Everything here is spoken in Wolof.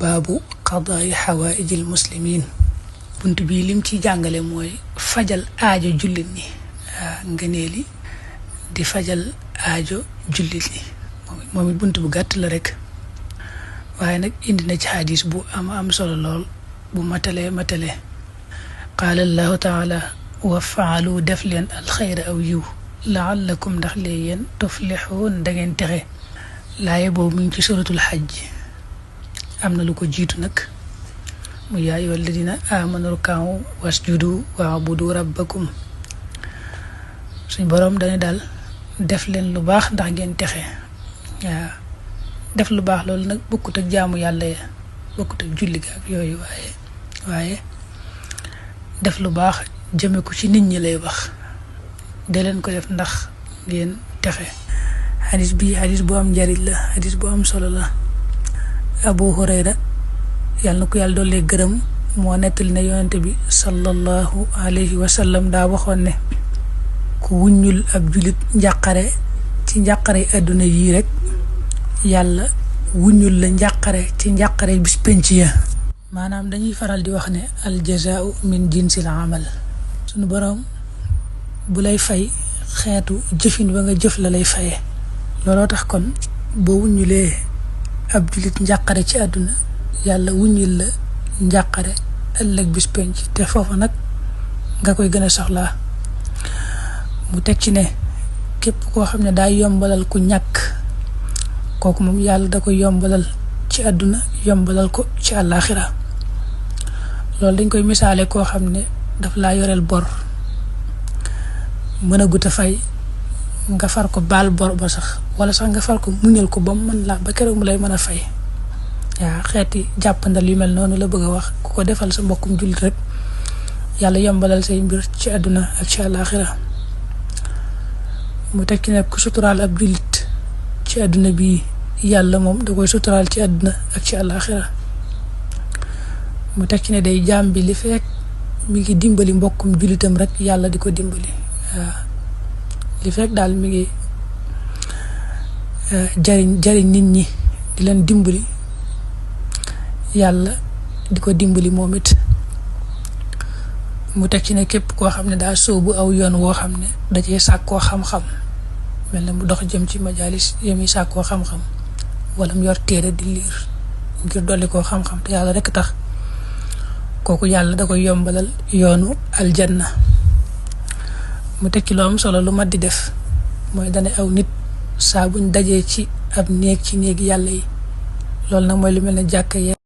baabu qadaai xawaaijil muslimin. bunt bii lim ci jàngale mooy fajal aajo jullit ñi. ngëneeli di fajal aajo jullit ñi moom it bunt bu gàtt la rek, waaye nag indi na ci xadis bu am solo lool bu matale qaala allahu taala wa faalu def leen alxayra aw yiw laallakum ndax lee yéen tuflixuun da ngeen texe. laaye boobu mu ngi ci suratul xajj. am na lu ko jiitu nag mu yaa ayyuha alladina amanu rka'u wasjudu wa'budu rabbakum. suñ boroom dane daal def leen lu baax ndax ngeen texe. waaw def lu baax loolu nag bokkut ak jaamu yàlla ya, bokkut ak julli ga ak yooyu, waaye def lu baax jëme ko ci nit ñi lay wax. de leen ko def ndax ngeen texe. xadis bu am njariñ la, xadis bu am solo la. Abu Hurayra yàlla na ko yàlla doole gërëm moo nettali ne yonente bi sallallahu alayhi wa sallam daa waxoon ne ku wuññul ab julit njàqare ci njàqare àdduna yii rek yàlla wuññul la njàqare ci njàqare bis penc ya. maanaam dañuy faral di wax ne al jazaau min jinsil amal. sunu boroom bu lay fay xeetu jëfin ba nga jëf la lay faye. looloo tax kon boo wuññulee ab julit njàqare ci àdduna yàlla wuññil la njàqare ëllëg bis penc, te foofa nag nga koy gën a soxlaa. mu teg ci ne képp koo xam ne daa yombalal ku ñàkk, kooku moom yàlla da koy yombalal ci àdduna yombalal ko ci àllaaxira. loolu dañ koy misaale koo xam ne daf laa yoreel bor mën a gut a fay, nga far ko baal bor ba sax, wala sax nga far ko muñal ko ba mu mën laa ba keroog mu lay mën a fay. waaw xeeti jàppandal yu mel noonu la bëgg a wax. ku ko defal sa mbokkum jullit rek yàlla yombalal say mbir ci àdduna ak ci àllaaxira. mu teg ci ne ku suturaal ab jullit ci àdduna bi yàlla moom da koy suturaal ci àdduna ak ci àllaaxira. mu teg ci ne day jaam bi li fekk mi ngi dimbali mbokkum jullitam rek yàlla di ko dimbali. waaw li fekk daal mi ngi jariñ nit ñi di leen dimbali, yàlla di ko dimbali moom it. mu teg ci ne képp koo xam ne daa sóobu aw yoon woo xam ne da cee sàkkoo xam-xam, mel na mu dox jëm ci majalis yemi sàkkoo xam-xam, wala mu yor téere di liir ngir dolli koo xam-xam te yàlla rek tax, kooku yàlla da koy yombalal yoonu aljanna. mu teg ci lu am solo lu mat di def mooy dane aw nit saa buñ dajee ci ab néeg ci néegi yàlla yi, loolu nag mooy lu mel ne jàkka